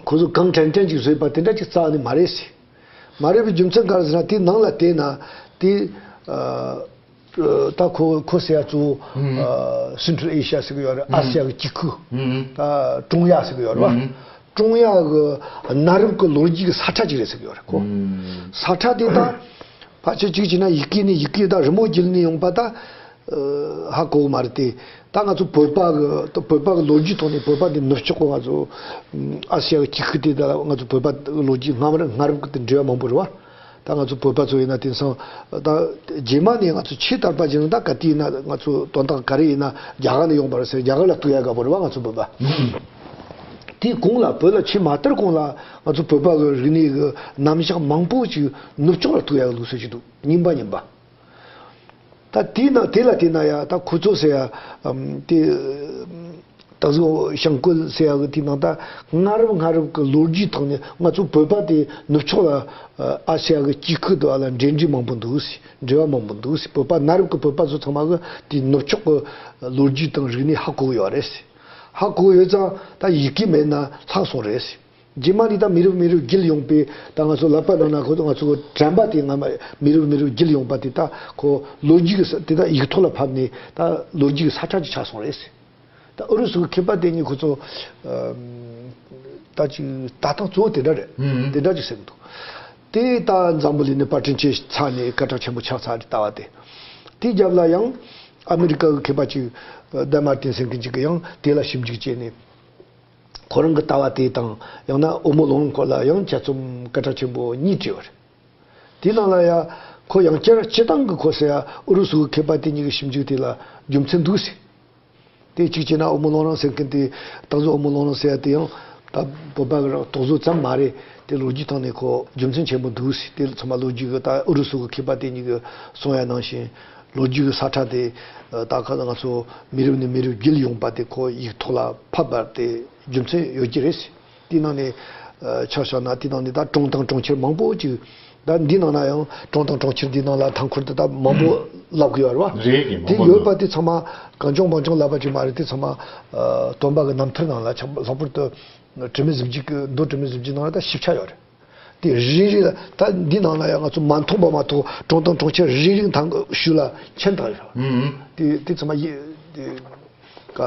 ཁོ་ཚོ་གང་དྲན་དྲན་ཅིག་བཟོས་པ་དེ་འདྲ་ཅིག་རྩ་ནས་མ་རེད་ཟེར། མ་རེད་པའི་རྒྱུ་མཚན་ག་རེ་ཟེར་ན། དེ་ནང་ལ་བལྟས་ན་དེ། ཨ། ད་ཁོ་ཁོ་ཟེར་ཡ་གཙོ་བོ། ཨ། སེན་ཊྲལ་ཨེ་ཤི་ཡ་ཟེར་གི་ཡོད་རེད། ཨ་སི་ཡ་གི་གཅིག་ཁུལ། ད་ཀྲུང་ཡ་ཟེར་གི་ཡོད་རེད་བ། ཀྲུང་ཡ་གི་གནའ་རབས་ཀྱི་ལོ་རྒྱུས་ཀྱི་ས་ཁྲ་ཅིག་རེད་ཟེར་གི་ཡོད་རེད་ཁོ། ས་ཁྲ་དེ་ད་ཕལ་ཆེར་གཅིག་བྱས་ན་ཡི་གེ་ནས་ཡི་གེ་ད་རི་མོ་བརྒྱུད་ནས་ཡོང་པ་ད་ཧ་གོ་གི་མ་རེད་དེ། ད་ང་ཚོ་བོད་པ་གི་ད་བོད་པ་གི་ལོ་རྒྱུས་ཐོག་ནས་བོད་པ་འདི་ནུབ་ཕྱོགས་གི་ང་ཚོ་ཨ་སི་ཡ་གི་གཅིག་ཁུལ་དེ་ད་ང་ཚོ་བོད་པ་ལོ་རྒྱུས་སྔ་མ་སྔ་རབས་ཀྱི་དེ་འབྲེལ་བ་མང་པོ་རེད་བ། ད་ང་ཚོ་བོད་པ་ཚོ་ཡིན་ན་དེང་སང་ད་རྗེས་མ་ནས་ང་ཚོ་ཆེས་དར་པ་ཅིག་ནི་ད་ག་དུས་ཡིན་ན་ང་ཚོ་དོན་དག་ག་རེ་ཡིན་ན་རྒྱ་གར་ནས་ཡོང་པ་རེད་ཟེར། རྒྱ་གར་ལ་གཏུག་ཡ་དགའ་པོ་རེད་བ་ང་ཚོ་བོད་པ། དེའི་གོང་ལ་བོད་ལ་ཆེས་མ་དར་གོང་ལ་ང་ཚོ་བོད་པ་གི་རིག་གནས་ཀྱི་རྣམ་གཞག་མང་པོ་ཅིག་ནུབ་ཕྱོགས་ལ་ཐུག་ཡག་གི་ལུགས་སྲོལ་ཞིག་འདུག་རྙིང་པ་རྙིང་པ། ད་དེའི་ནང་དེ་ལ་བལྟས་ན་ཡ་ད་ཁོ་ཚོ་ཟེར་ཡ་ཨམ་དེ་ད་གཟོད་བྱང་བཀོད་ཟེར་ཡ་གི་དེའི་ནང་ད་སྔ་རབས་སྔ་རབས་ཀྱི་ལོ་རྒྱུས་ཐོག་ནས་ང་ཚོ་བོད་པ་དེ་ནུབ་ཕྱོགས་ལ་ཨ་ཤེ་ཡ་གི་གཅིག་ཁུལ་དུ་ཨ་ལ་འབྲེལ་འདྲིས་མང་པོ་འདུག་ཟེར། འབྲེལ་བ་མང་པོ་འདུག་ཟེར། བོད་པ་གནའ་རབས་ཀྱི་བོད་པ་ཚོ་ཚང་མ་གི་དེ་ནུབ་ཕྱོགས་ཀྱི་ལོ་རྒྱུས་དང་རིག་གནས་ཧ་གོ་གི་ཡོད་རེད་ཟེར། ཧ་གོ་ཡོད་ཙང་ད་ཡི་གེ་མེད་ན་ལྷག་སོང་རེད་ཟེར། རྗེས་མ་ནས་ད་མི་རབས་མི་རབས་བརྒྱུད་ཡོང་པའི་ད་ང་ཚོ་ལབ་པ་ནང་ན་ཁོ་ང་ཚོ་གི་དྲན་པ་དེ་སྔ་མ་མི་རབས་མི་རབས་བརྒྱུད་ཡོང་པ་དེ་ད་ཁོ་ལོ་རྒྱུས་ཀྱི་ས་དེ་ད་ཡིག་ཐོག་ལ་ཕབ་ནས་ད་ལོ་རྒྱུས་ཀྱི་ས་ཆ་ཅིག་ཆགས་སོང་རེད་ཟེར། ད་ཨུ་རུ་སུ་གི་མཁས་པ་དེ་གཉིས་ཁོ་ཚོ་ཨམ་ད་ཅིག་ལྟ་སྟངས་གཙོ་བོ་དེ་འདྲ་རེད། ཨུམ། དེ་འདྲ་ཅིག་ཟེར་གི་འདུག་དེ་ད་འཛམ་བུ་གླིང་ནས་པར་སྐྲུན་བྱས་ཚར་ནས་སྐད་གྲགས་ཆེན་པོ་ཆགས་ཚར་རེད། ལྟ་བ་དེ། དེའི་རྒྱབ་ལ་ཡང་ཨ་མི་རི་ཀ་གི་མཁས་པ་ཅིག་ཨ་ཌན་མར་ཏིན་ཟེར་མཁན་ཅིག་གིས་ཡང་དེ་ལ་ཞིབ་འཇུག་བྱས་ནས། ཁོ་རང་གི་ལྟ་བ་དེ་དང་ཡང་ན་ཨོ་མོ་ལོང་ལོང་སྐོར་ལ་ཡང་དཔྱད་རྩོམ་སྐད་གྲགས་ཆེན་པོ་གཉིས་བྲིས་པ་རེད། དེའི་ནང་ལ་ཡང་ཁོ་ཡང་བསྐྱར་སྤྱིར་བཏང་གི་ཁོ་ཟེར་ཡ་ཨུ་རུ་སུ་གི་མཁས་པ་དེ་གཉིས་ཀྱི་ཞིབ་འཇུག་དེ་ལ་རྒྱུ་མཚན་འདུག་ཟེར། དེ་གཅིག་བྱས་ན་ཨོ་མོ་ལོང་ལོང་ཟེར་མཁན་དེ་ད་གཟོད་ཨོ་མོ་ལོང་ལོང་ཟེར་ཡ་དེ་ཡང་ད་བོད་པ་གི་རང་རྟོག་བཟོ་ཙམ་མ་རེད། དེ་ལོ་རྒྱུས་སྟེང་ནས་ཁོ་རྒྱུ་མཚན་ཆེན་པོ་འདུག་ཟེར། དེ་ཚང་མ་ལོ་རྒྱུས་ཀྱི་ད་ཨུ་རུ་སུ་གི་མཁས་པ་དེ་གཉིས་ཀྱིས་གསུངས་ཡ་ནང་བཞིན། ལོ་རྒྱུས་ཀྱི་ས་ཁྲ་དེ་ད་ག་ང་ཚོ་མི་རབས་ནས་མི་རབས་བརྒྱུད་ཡོང་པ་དེ་ཁོ་ཡིག་ཐོག་ལ་ཕབ་པ་དེ་རྒྱུ་མཚན་ཡོད་ཀྱི་རེད། དེའི་ནང་ནས་ཆ་བཞག་ན་དེའི་ནང་ནས་ད་གྲོང་དང་གྲོང་ཁྱེར་མང་པོ་ཅིག་ད་འདི་ནང་ན་ཡང་གྲོང་དང་གྲོང་ཁྱེར་འདི་ནང་ལ་མཐའ་འཁོར་དུ་ད་མང་པོ་ལབ་གི་ཡོད་རེད་བ། རེད་གི། དེ་མང་པོ་ཡོད་པ་དེ་ཚང་མ་གང་བྱུང་མང་བྱུང་ལབ་པ་ཅིག་མ་རེད། དེ་ཚང་མ་སྟོན་པ་གི་རྣམ་ཐར་ནང་ལ་ཆ་ལྷག་པར་དུ་དྲི་མེད་གཟི་བརྗིད་ཀྱི་མདོ་དྲི་མེད་གཟི་བརྗིད་ནང་ལ་ད་ཞིབ་ཆ་ཡོད་རེད། དེ་རེ་རེ་ལ་ད་འདི་ནང་ལ་ཡང་ང་ཚོ་མ་མཐོང་པ་མ་གཏོགས་གྲོང་དང་གྲོང་ཁྱེར་རེ་རེ་ཐང་གི་ཤུལ་ལ་མཆན་བཏང་ཡོད། ཨུམ། དེ་དེ་ཚང་མ་ཡི་དེ་ག་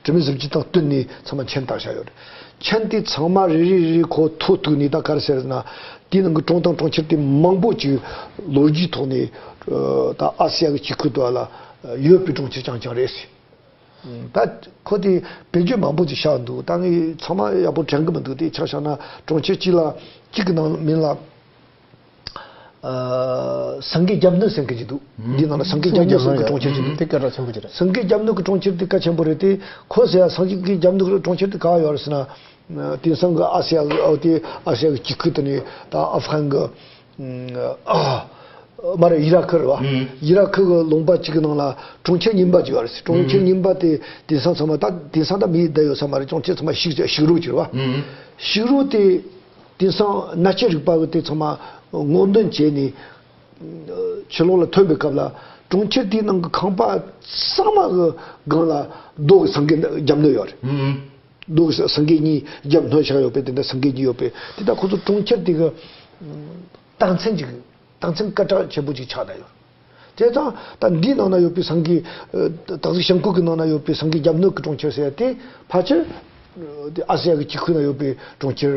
དྲི་མེད་གཟི་བརྗིད་དང་བསྟུན་ནས་ཚང་མ་མཆན་བཏང་བཞག་ཡོད་རེད། མཆན་དེ་ཚང་མ་རེ་རེ་རེ་རེ་ཁོ་ཐོ་གཏུགས་ནས་ད་ག་རེ་ཟེར་ན། དེའི་ནང་གི་གྲོང་དང་གྲོང་ཁྱེར་དེ་མང་པོ་ཅིག་ལོ་རྒྱུས་ཐོག་ནས་ད་ཨ་སི་ཡ་གི་ཆིག་ཁུལ་དུ་ལ་ཡོད་པའི་གྲོང་ཁྱེར་རྐྱང་རྐྱང་རེད། ད་ཁོ་དེ་བེད་སྤྱོད་མང་པོ་ཅིག་བཞག་འདུག་ད་ངས་ཚང་མ་ཡག་པོ་དྲན་གི་མི་འདུག་དེ་ཆ་བཞག་ན་གྲོང་ཁྱེར་གཅིག་ལ་གཅིག་གི་ནང་མིང་ལ་ཨ་སེང་གེ་རྒྱབ་སྣོད་ཟེར་མཁན་ཅིག་འདུག་འདི་ནང་ལ་སེང་གེ་རྒྱབ་སྣོད་ཟེར་མཁན་གྱི་གྲོང་ཁྱེར་ཅིག་འདུག་དེ་སྐད་གྲགས་ཆེན་པོ་ཅིག་རེད། སེང་གེ་རྒྱབ་སྣོད་ཀྱི་གྲོང་ཁྱེར་དེ་གལ་ཆེན་པོ་རེད་དེ། ཁོ་ཟེར་ཡ་སེང་གེ་རྒྱབ་སྣོད་ཀྱི་གྲོང་ཁྱེར་དེ་ག་པར་ཡོད་རེད་ཟེར་ན། དེང་སང་གི་ཨ་སི་ཡ་གི་ཨོ་དེ་ཨ་སི་ཡ་གི་ཆིག་ཁུལ་དེ་ནས་ད་ཨབ་གྷན་གི་ཨ་མ་རེད། ཨི་ར་ཁུ་རེད་བ། ཨུམ། ཨི་ར་ཁུ་གི་ལུང་པ་གཅིག་གི་ནང་ལ་གྲོང་ཁྱེར་རྙིང་པ་གཅིག་ཡོད་རེད། གྲོང་ཁྱེར་ཨུམ། རྙིང་པ་དེ་དེང་སང་ཚང་མ་ད་དེང་སང་ད་མི་བསྡད་ཡོད་ས་མ་རེད། གྲོང་ཁྱེར་ཚང་མ་ཞིག་ཞིག་རོ་གཅིག་རེད་བ། ཨུམ། ཞིག་རོ་དེ་དེང་སང་གནའ་རྫས་རིག་པ་གི་དེ་ཚང་མ་སྔོག་འདོན་བྱས་ནས་ཕྱི་ལོགས་ལ་ཐོན་པའི་སྐབས་ལ་གྲོང་ཁྱེར་དེའི་ནང་གི་ཁང་པ་ཚང་མ་གི་སྒང་ལ་རྡོ་གི་སེང་གེ་རྒྱབ་སྣོད་ཡོད་རེད། ཨུམ། རྡོ་གི་སེང་གེ་གཉིས་རྒྱབ་སྣོན་བཞག་ཡོད་པའི་དེ་འདྲ་སེང་གེ་གཉིས་ཡོད་པའི་དེ་ད་ཁོ་ཚོ་གྲོང་ཁྱེར་དེ་གི་རྟགས་མཚན་ཅིག་རྟགས་མཚན་སྐད་གྲགས་ཆེན་པོ་ཅིག་ཆགས་བསྡད་ཡོད། དེ་དང་ད་འདིའི་ནང་ན་ཡོད་པའི་སེང་གེ་ཨ་ད་གཟིག་བྱང་ཁུལ་གྱི་ནང་ན་ཡོད་པའི་སེང་གེ་རྒྱབ་སྣོད་ཀྱི་གྲོང་ཁྱེར་ཟེར་ཡ་དེ་ཕལ་ཆེར་ཨ་དེ་ཨ་སི་ཡ་གི་ཆིག་ཁུལ་ན་ཡོད་པའི་གྲོང་ཁྱེར་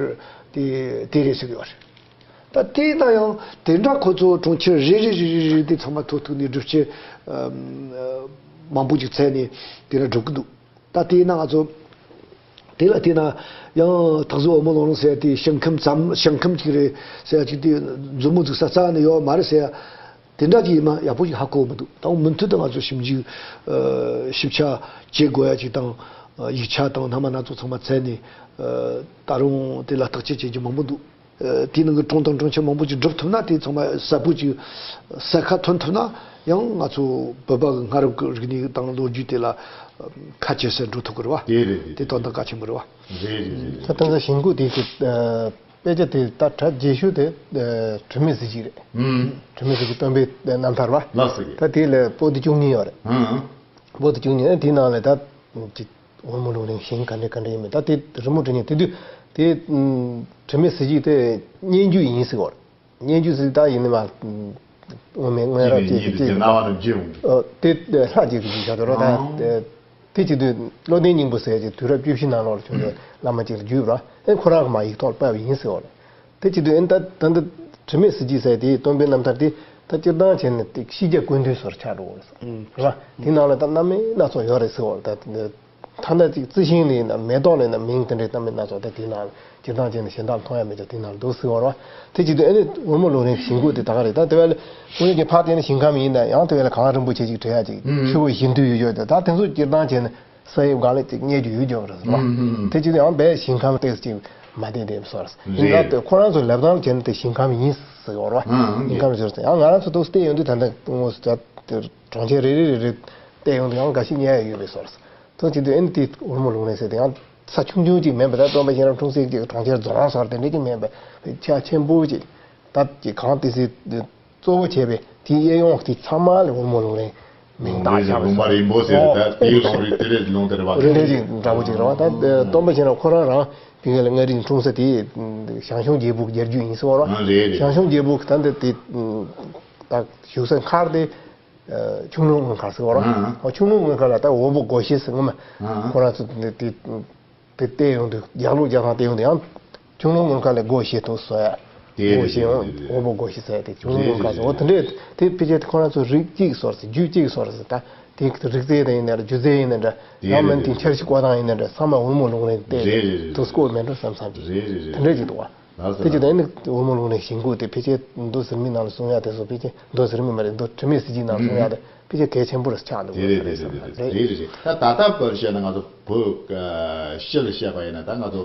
དེ་དེ་རེད་ཟེར་གི་ཡོད་རེད། ད་དེ་ན་ཡང་དེ་འདྲ་ཁོ་ཚོ་གྲོང་ཁྱེར་རེ་རེ་རེ་རེ་རེ་དེ་ཚང་མ་ཐོ་གཏུགས་ནས་སྒྲུབ་བྱེད་ཨ་མང་པོ་ཅིག་བཙལ་ནས་དེ་འདྲ་སྒྲུབ་གི་འདུག་ད་དེ་ན་ང་ཚོ་དེ་ལ་དེ་ན་ཡང་ད་གཟོད་ཨོ་མོ་ལོང་ལོང་ཟེར་ཡ་དེ་ཞིང་ཁམས་ཙམ་ཞིང་ཁམས་ཅིག་རེད་ཟེར་ཡ་ཅིག་དེ་མཛུབ་མོ་འཛུགས་ས་རྩ་ནས་ཡོད་མ་རེད་ཟེར་ཡ། དེ་འདྲ་ཅིག་ཡིན་ན་ཡག་པོ་ཞིག་ཧ་གོ་མི་འདུག་ད་མུ་མཐུད་དུ་ང་ཚོ་ཞིབ་འཇུག་ཨ་ཞིབ་ཆ་བྱེད་དགོས་ཡ་ཅིག་དང་། ཨ་ཡིག་ཆ་དང་སྣ་མ་སྣ་ཚོགས་ཚང་མ་བཙལ་ནས་ཨ་ད་རུང་དེ་ལ་བརྟག་དཔྱད་བྱེད་རྒྱུ་མང་པོ་འདུག་ཨ་དེའི་ནང་གི་གྲོང་དང་གྲོང་ཁྱེར་མང་པོ་ཅིག་སྒྲུབ་ཐུབ་ན་དེ་ཚང་མ་ཟབ་པོ་ཅིག་གསལ་ཁ་ཐོན་ཐུབ་ན་ཡང་ང་ཚོ་བོད་པ་གི་སྔ་རབས་ཀྱི་རིག་གནས་དང་ལོ་རྒྱུས་དེ་ལ་ཁ་ཕྱེ་སར་འགྲོ་ཐུབ་ཀྱི་རེད་བ། དེ་རེད་རེད། དེ་དོན་དག་གལ་ཆེན་པོ་རེད་བ། རེད་རེད་རེད། ད་ལྟ་ཞིང་ཁུག་དེ་གི་ཨ་དཔེ་ཆ་དེ་ད་གྲ་རྒྱས་ཤོས་དེ་ཨ་དྲི་མེད་གཟི་བརྗིད་རེད། ཨུམ། དྲི་མེད་གཟི་བརྗིད་སྟོན་པའི་རྣམ་ཐར་བ། ལགས་སོ། ད་དེ་ལ་པོ་ཏི་བཅུ་གཉིས་ཡོད་རེད། ཨུམ། པོ་ཏི་བཅུ་གཉིས་དེའི་ནང་ལ་ད་ཅིག་འོལ་མོ་ལུང་རིང་ཞིང་ག་འདྲ་ག་འདྲ་ཡིན་མིན་ད་དེ་རི་མོ་འབྲི་མཁན་དེ་དུས་དེ་ཨུམ་དྲི་མེད་གཟི་བརྗིད་དེ་སྙན་རྒྱུད་ཡིན་ཟེར་བ་རེད། སྙན་རྒྱུད་ཟེར་ད་ཡིན་ནི་མ། དངོས་མེད་སྔོན་རབས་ཅིག་གི་ཅིག་ཨོ་དེ་ལྷ་ཅིག་གི་ཅིག་བྱ་དོ་རོ་ད། དེ་ཅིག་དུས་བློ་ལྡན་སྙིང་པོ་ཟེར་ཅིག་དུས་རབས་བཅུ་བཞི་ནང་ལོགས་ལ་བྱུང་བའི་བླ་མ་ཅིག་ལ་བརྒྱུད་པ་ཨེ་ཁོ་རང་གི་མ་ཡིག་ཐོག་ལ་ཕབ་ཡིན་ཟེར་བ་རེད། དེ་ཅིག་དུས་ཨེ་ད་ད་འདི་དྲི་མེད་གཟི་བརྗིད་ཟེར་དེ་སྟོན་པའི་རྣམ་ཐར་དེ་ད་སྤྱིར་བཏང་བྱས་ན་དེ་ཤེས་རྒྱ་ཀུན་ལྡན་སོར་ཆགས་འགྲོ་བ་རེད་ཟེར་རེད་བ། དེ་ནང་ལ་ད་རྣམ་སྨིན་སྣ་ཚོགས་ཡོད་རེད་ཟེར་བ་རེད་ད། ཐ་ན་ཅིག་རྩི་ཤིང་ལ་ཡིན་ན་མེ་ཏོག་ལ་ཡིན་ན་མིང་དེ་འདྲའི་གཏམ་མི་སྣ་ཚོགས་དེ་དེའི་ནང་སྤྱིར་བཏང་བྱས་ནས་གཞན་དག་མཐོང་ཡ་མེད་ཀྱང་དེའི་ནང་འདུག་ཟེར་བ་རེད་བ། དེ་བྱེད་དུས་ཨ་ནི་འོལ་མོ་ལུང་རིང་ཞིང་ཁུག་དེ་ད་ག་རེད་ད། དེ་བས་ལ་དངོས་ཀྱི་ཕར་བལྟས་ན་ཞིང་ཁམས་ཡིན་ན་ཡང་དེ་བས་ལ་གངས་རིན་པོ་ཆེ་ཅིག་བྲི་ཡ་ཅིག་ཨུམ། ཆུ་བོ་བཞི་མདོ་ཡོད་ཡོད་དེ་ད་དེ་ཚོ་སྤྱིར་བཏང་བྱས་ནས་ ས་ཡི་གང་ལ་ཅིག་རྙེད་རྒྱུ་ཡོད་ཀྱང་རེད་ཟེར་བ། ཨུམ་ཨུམ། དེ་ཅི་དེ་ཡང་བས་ཞིང་ཁམས་ཏོག་ཙམ་ཅིག་མ་བདེ་བདེ་བཟོ་རེད། ཡིན་རེད། ད་ཁོ་རང་ཚོ་ལབ་སྟངས་བྱས་ན་དེ་ཞིང་ཁམས་ཡིན་ཟེར་ཡོད་རེད་བ། ཨུམ་ཨུམ། ཞིང་ཁམས་ཟེར་ཡང་ང་རང་ཚོ་ཏོག་ཙམ་བལྟས་ཡོང་དུས་ད་ལྟ་དངོས་སུ་ད་དེ་གྲོང་ཁྱེར་རེ་རེ་རེ་རེ་བལྟས་ཡོང་དུས་ཡང་འགའ་ཤས་རྙེད་ཡ་ཡོད་པའི་བཟོ་རེད། ཐོག་ཅིག་ཏུ་ཨེ་ནི་དེ་འོལ་མོ་ལུང་རིང་ཟེར་དེ་ཡང་ས་ཆུང་ཆུང་ཅིག་མིན་པ། ད་སྟོན་པ་གཤེན་རབ་འཁྲུངས་སའི་གྲོང་ཁྱེར་རྫོང་སོགས་དེ་འདྲ་ཅིག་མིན་པ། ཕྱོགས་ཆེན་པོ་ཅིག་ད་ཅིག་གངས་ཏི་སེ་གཙོ་བོ་བྱས་པའི་དེའི་གཡས་གཡོན་དེ་ཚང་མ་ལ་འོལ་མོ་ལུང་རིང་མིང་བཏགས་བཞག་པ་ལུང་པ་རིང་པོ་ཟེར་ད་དེའི་ལུང་རིང་དེ་རེད། ལུང་དེ་རེད་བ། རེ་རེ་ཅིག་འདྲ་པོ་ཅིག་རེད་བ། ད་སྟོན་པ་གཤེན་རབ་ཁོ་རང་རང་ཕ་གི་ལ་མངའ་རིས་འཁྲུངས་ས་དེ་ཞང་ཞུང་རྒྱལ་པོ་རྒྱལ་རྒྱུད་ཡིན་ཟེར་བ་རེད་བ། ཨ་རེད་རེད། ཞང་ཞུང་རྒྱལ་པོ་ད་འདི་དེ་ད་བཞུགས་ས་མཁར་དེ། ཁྱུང་ལུང་དངུལ་མཁར་ཟེར་བ་རེད་བ། ཨང་། ཨོ་ཁྱུང་ལུང་དངུལ་མཁར་ལ་ད་འོལ་པོ་སྒོ་བཞི་ཟེར་ངོ་མ། ཨང་། ཁོ་རང་ཚོ་དེ་དེ་དེ་བལྟས་ཡོང་དུས་རྒྱག་ལུགས་རྒྱག་སྟངས་བལྟས་ཡོང་དུས་ཡང་ཁྱུང་ལུང་དངུལ་མཁར་ལ་སྒོ་བཞི་དུ་བཟོ་ཡ། དེ་སྒོ་བཞི་ཡང་དེ་འོལ་པོ་སྒོ་བཞི་ཟེར་ཡ་དེ་ཁྱུང་ལུང་དངུལ་མཁར་ཟེར། འོ་དེ་འདྲས་དེ་ཕལ་ཆེར་ཁོ་རང་ཚོ་རིགས་གཅིག་བཟོ་རེད་ཟེར། རྒྱུད་གཅིག་བཟོ་རེད་ཟེར། ད་དེ་རིགས་རྫས་དེ་ཡིན་ན་འདྲ། སྒྱུ་རྩལ་ཡིན་ན་འདྲ། ཡང་མིན་དེ་འཆར་གཞི་བཀོད་སྟངས་ཡིན་ན་འདྲ། ཚང་མ་འོལ་མོ་ལུང་རིང་བལྟས་དུས་སྐོར་མེད་འགྲོ་བསམ་བསམ་གྱི་དེ་འདྲས་ཅིག་འདུག་བ། ལགས་སོ། དེ་ཅི་ལགས། ད་ནི་འོལ་མོ་ལུང་རིང་ཞིང་ཁུག་དེ་ཕལ་ཆེར་མདོ་ཟུར་མིག་ནང་ལ་གསུང་ཡ་དེ་ཚོ་ཕལ་ཆེར་མདོ་ཟུར་མིག་མ་རེད། མདོ་དྲི་མེད་གཟི་བརྗིད་ནང་ལ་གསུང་ཡ་དེ་ཕལ་ཆེར་གལ་ཆེན་པོ་རེ་ཆགས་འདུག་རེད་རེད་རེད་རེད་རེད། རེད་རེད་རེད། ད་ད་ལྟ་བར་བཤད་ན་ང་ཚོ་བོད་ཨ་སྤྱི་ལ་བཤད་པ་ཡིན་ན་ད་ང་ཚོ་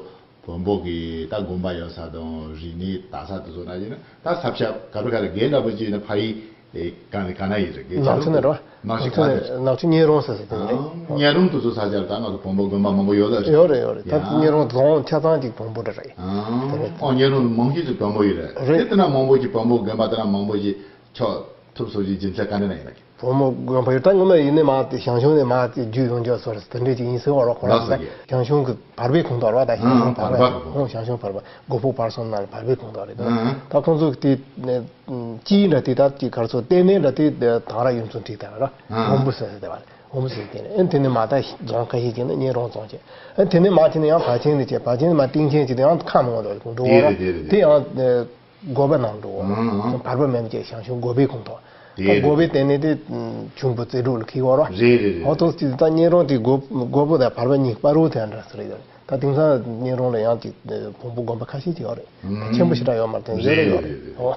བོན་པོ་གི་ད་དགོན་པ་ཡོད་ས་དང་རིག་གནས་དར་ས་དེ་ཚོ་ན་ཡིན་ན་ད་ས་ཆ་ག་རེ་ག་རེ་རྒན་འདྲ་པོ་ཅིག་ཡིན་ན་ཕ་ཡི་ཨེ་ག་ནས་ག་ན་ཡིན་རེད། རྒན་ནག་ཆུ་ཆུང་ནས་རེད་བ། ནག་ཆུ་ནག་ཆུ་ག་ནས་ནས་ནག་ཆུ་གཉན་རོང་ཟེར་ས་དེ་ནས། ཨང་། གཉན་རོང་དེ་ཚོ་ས་ཆ་ད་ང་ཚོ་བོན་པོ་དགོན་པ་མང་པོ་ཡོད་ལ་རེད། ཡོད་རེད་ཡོད་རེད། ད་ཡ། གཉན་རོང་རྫོང་ཆ་ཚང་གཅིག་བོན་པོ་འདྲ་རེད། ཨང་། ཨོ་གཉན་རོང་མང་ཤོས་ཅིག་བོན་པོ་ཡོད་རེད། རེད། དེ་ན་མང་པོ་ཅིག་བོན་པོ་དགོན་པ་དེ་ན་མང་པོ་ཅིག་ཆོག་ཐུབ་སོ་ཅིག་སྦྱིན་ཚད་ག་འདྲ་ན་ཡིན་ན་གི། བོན་པོ་དགོན་པ་ཡོད། ད་ངོ་མ་ཡིན་ནི་མ་དེ་ཞང་ཞུང་ནས་མ་དེ་རྒྱུད་ཡོངས་རྫོགས་སོ་རེད། དེ་འདྲས་ཅིག་ཡིན་ཟེར་བ་རོགས་ཁོ་རང་ལགས་སོ། ད་ཞང་ཞུང་གི་བར་པའི་ཁོངས་གཏོགས་རེད་བ། ད་ཞང་ཞུང་བར་པ། ཨང་། བར་པ། ཨོ་ཞང་ཞུང་བར་པ། སྒོ་ཕུག་བར་གསུམ་ནང་ལ་བར་པའི་ཁོངས་གཏོགས་རེད། ཨང་། ད་ཁོང་ཚོ་དེ་སྤྱིའི་འདྲ་དེ་ད་དེ་གར་ཚོ་ལྟེ་གནས་འདྲ་དེ་དང་ར་ཡུམ་ཚོ་འགྲིག་དང་ར། ཨང་། འོམ་བུ་ཟེར་ཟེར་དེ་བ་ལ་འོམ་བུ་ཟེར་དེ་ནས་ཨེ་དེ་ནས་མ་ད་རྫོང་ཁ་ཤས་ཀྱི་ནི་གཉན་རོང་རྫོང་བྱས། ཨེ་དེ་ནས་མ་དེ་ནས་ཡང་བར་ཆེན་ནས་བྱས། བར་ཆེན་ནས་མ་སྟེང་ཆེན་གྱི་དེ་ཡང་ཁམས་འོང་ར་འགྲོ་བ་ར། དེ་ཡང་། དགོན་པ་ནང་འགྲོ། ཨང་། བར་པ་མེད་པ་ཅིག་ཞང་ཞུང་དགོན་པའི་ཁོངས་གཏོགས། དེ་རེད། དགོན་པའི་ལྟེ་གནས་དེ་ཁྱུང་པོ་རྩེ་དྲུག་ལ་འཁེལ་བ་ར། རེད་རེད་རེད། ཨོ་ཐོག་ཅིག་ད་གཉན་རོང་དེ་དགོན་དགོན་པོ་དང་བར་པ་གཉིས་བར་རུ་དེ་འདྲ་ཟེར་ཡོད་རེད། ད་དེང་སང་གཉན་རོང་ལ་ཡང་ཅིག་བོན་པོ་དགོན་པ་ཁ་ཤས་ཅིག་ཡོད་རེད། ཨང་། ཆེན་པོ་ཞེ་དྲག་ཡོད་མ་རེད། དེ་རེད་རེད་ཡོད་རེད་རེད། ཨོ།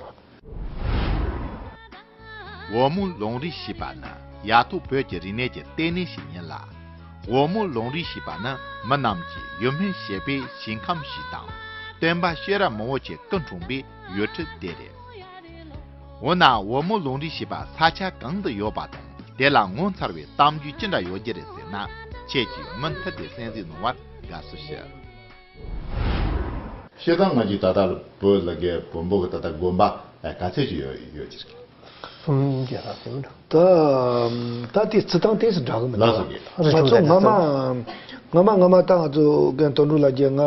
འོལ་མོ་ལུང་རིང་ཞེས་པ་ནི་ཡ་ཐོག་བོད་ཀྱི་རིག་གནས་ཀྱི་ལྟེ་གནས་ཤིག་ཡིན་ལ། འོལ་མོ་ལུང་རིང་ཞེས་པ་ནི་མི་རྣམས་ཀྱི་ཡིད་སྨོན་བྱེད་པའི་ཞིང་ཁམས་ཤིག་དང་། སྟོན་པ་གཤེན་རབ་མང་པོ་ཞིག་སྐུ་འཁྲུངས་པའི་ཡུལ་གྲུ་དེ་རེད། འོ་ན་འོལ་མོ་ལུང་རིང་ཞེས་པ་ས་ཆ་གང་དུ་ཡོད་པ་དང་དེ་ལ་ངོ་མཚར་བའི་གཏམ་རྒྱུད་ཅི་འདྲ་ཡོད་ཀྱི་རེད་ཟེར་ན། ཁྱེད་ཀྱིས་མུ་མཐུད་དེ་གསན་གཟིགས་གནང་བར་དགའ་བསུ་ཞུ། བཤད་སྟངས་ང་ཚོས་ད་ལྟ་བོད་ལ་གའི་བོན་པོ་གི་ད་ལྟ་དགོན་པ་ག་ཚད་ཅིག་ཡོད་ཡོད་ཀྱི་རེད། སུམ་བརྒྱ་ལྷག་ཙམ་འདུག་ད་ད་དེ་རྩི་སྟངས་ཏོག་ཙམ་འདྲ་གི་མི་འདུག་ལགས་སོ། རེད། ང་ཚོ་ཆུང་སྔ་མ་སྔ་མ་སྔ་མ་ད་ང་ཚོ་རྒན་དོན་གྲུབ་ལགས་ཀྱིས་ང་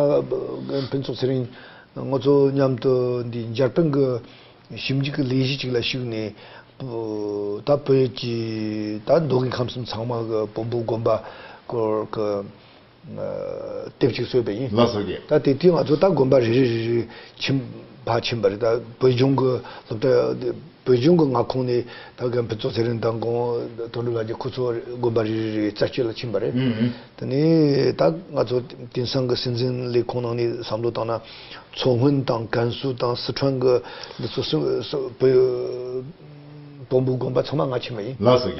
རྒན་ཕུན་ཚོགས་ཚེ་རིང་ང་ཚོ་མཉམ་དུ་འདི་འཇར་པན་གི་ཞིབ་འཇུག་གི་ལས་གཞི་ཅིག་ལ་ཞུགས་ནས། ད་བོད་ཀྱི་ད་མདོ་དབུས་ཁམས་གསུམ་ཚང་མ་གི་བོན་པོ་དགོན་པ་སྐོར་གི་ཨ་དེབ་ཅིག་བཟོས་པ་ཡིན། ལགས་སོ། ད་དེ་དུས་ང་ཚོ་ད་དགོན་པ་རེ་རེ་རེ་རེ་ཕྱིན་ཕར་ཕྱིན་པ་རེད། ད་བོད་ལྗོངས་ཀྱི་སློབ་གྲྭ་བོད་ལྗོངས་ཀྱི་མངའ་ཁོངས་ནས་ད་རྒན་ཕུན་ཚོགས་ཚེ་རིང་དང་དགོངས་དོན་གྲུབ་ལགས་ཀྱིས་ཁོ་ཚོ་དགོན་པ་རེ་རེ་རེ་རྩད་གཅོད་ལ་ཕྱིན་པ་རེད། ཨུ་ཨུ། དེ་ནས་ད་ང་ཚོ་དེང་སང་གི་སྲིད་འཛིན་ལས་ཁུངས་ནང་ནས་བསམ་བློ་བཏང་ན། མཚོ་སྔོན་དང་ཀན་སུའུ་དང་སི་ཁྲོན་གྱི་འདི་ཚོ་སུ་སུ་བོད་བོན་པོ་དགོན་པ་ཚང་མ་ང་ཕྱིན་པ་ཡིན། ལགས་སོ།